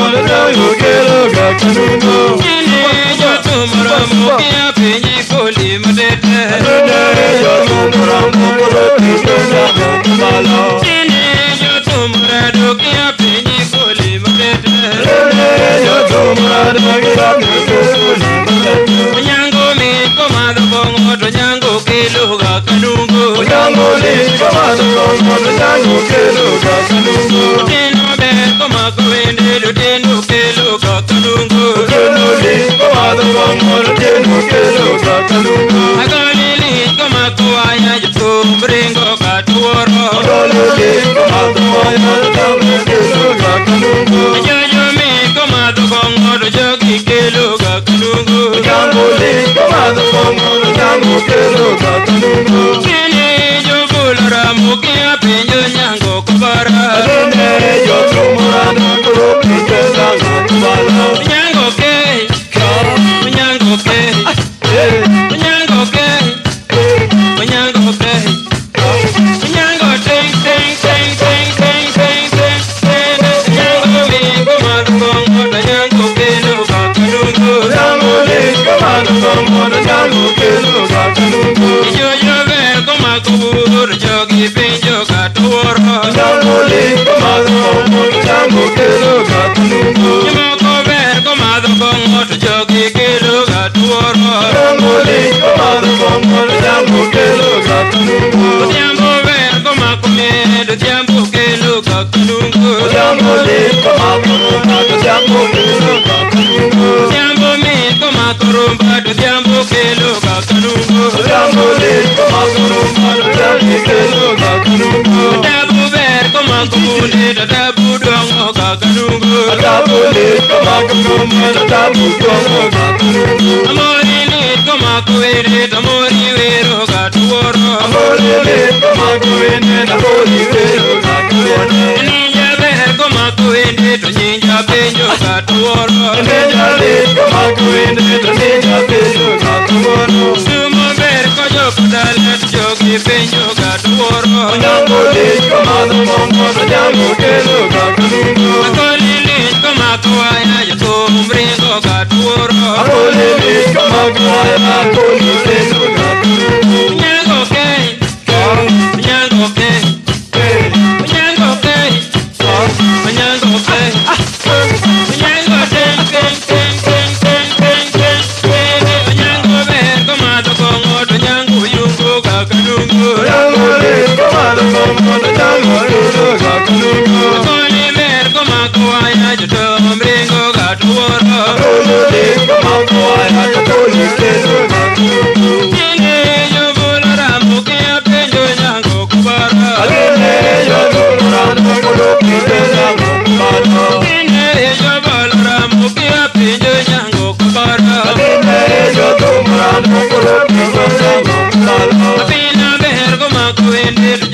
kong'o to nyango kelo ga kanungo. Nene jothum romo kia penji koli matete. Nene jothum romo koro penjo nyango kubalo. Nene jothum rado kia penji koli matete. Nene jothum rado kia penji koli matete. Onyango mit komadho kong'o to nyango kelo ga kanungo. Onyango lit komadho kong'o to nyango kelo ga kanungo. Otieno ber komako wende to otieno kelo ga kanungo. Otieno lit komadho kong'o to otieno kelo ga kanungo. Agoli lit komako waya jothum ringo ga tuoro. Agoli lit komadho waya jothum kelo ga kanungo. Jojo mit komadho kong'o to jogi kelo ga kanungo. Onyango lit komadho kong'o to nyango kelo ga kanungo. Nene jobulo ramogi apenjo nyango kobara. Nene jothum rado koro penjo nyango kubalo. Onyango ke, onyango ke, onyango ke, onyango ke, onyango ting ting ting ting ting ting ting ting. Onyango mit komadho kong'o to nyango kelo ga kanungo. Onyango lit komadho kong'o to nyango kelo ga kanungo. Jojo ber komako bur jogi penjo ga tuoro. Onyango lit komadho kong'o to nyango kelo ga kanungo. Jomoko ber komadho kong'o to jogi kelo ga tuoro. Onyango lit komadho kong'o to nyango kelo ga kanungo. Odhiambo ber komako miel, odhiambo kelo ga kanungo. Odhiambo lit komako rumba to odhiambo kelo ga kanungo. Odhiambo mit komako rumba to odhiambo kelo ga kanungo. Odhiambo lit komako rumba to odhiambo kelo ga kanungo. Tabu ber komako bunde to tabu duong'o ga kanungo. Tabu lit komako rumba to tabu duong'o ga kanungo. Amori lit komako wende to amori wero ga tuoro. Amori lit komako wende to amori wero ga tuoro. Ninja ber komako wende to ninja penjo ga tuoro. Ninja lit komako wende to ninja penjo ga tuoro. Sumo ber kojoko dala to jogi penjo ga tuoro. Onyango lit komadho kong'o to nyango kelo ga kanungo. Akoli lit komako waya jothum ringo ga tuoro. Akoli lit komako waya akoli ringo ga kanungo. Onyango ke, onyango ke, onyango ke, onyango ke, onyango ting ting ting ting ting ting ting ting. Onyango ber komadho kong'o to nyango yungo ga kanungo. Onyango lit komadho kong'o to nyango kelo ga kanungo. Akoli ber komako waya jothum ringo ga tuoro. Akoli lit komako waya akoli kelo ga kanungo. Nene jobulo ramogi apenjo nyango kubara. Agene jothum rado koro penjo nyango kubalo. Nene jobulo ramogi apenjo nyango kubara. Agene jothum rado koro penjo nyango kubalo. Apina ber komako wende to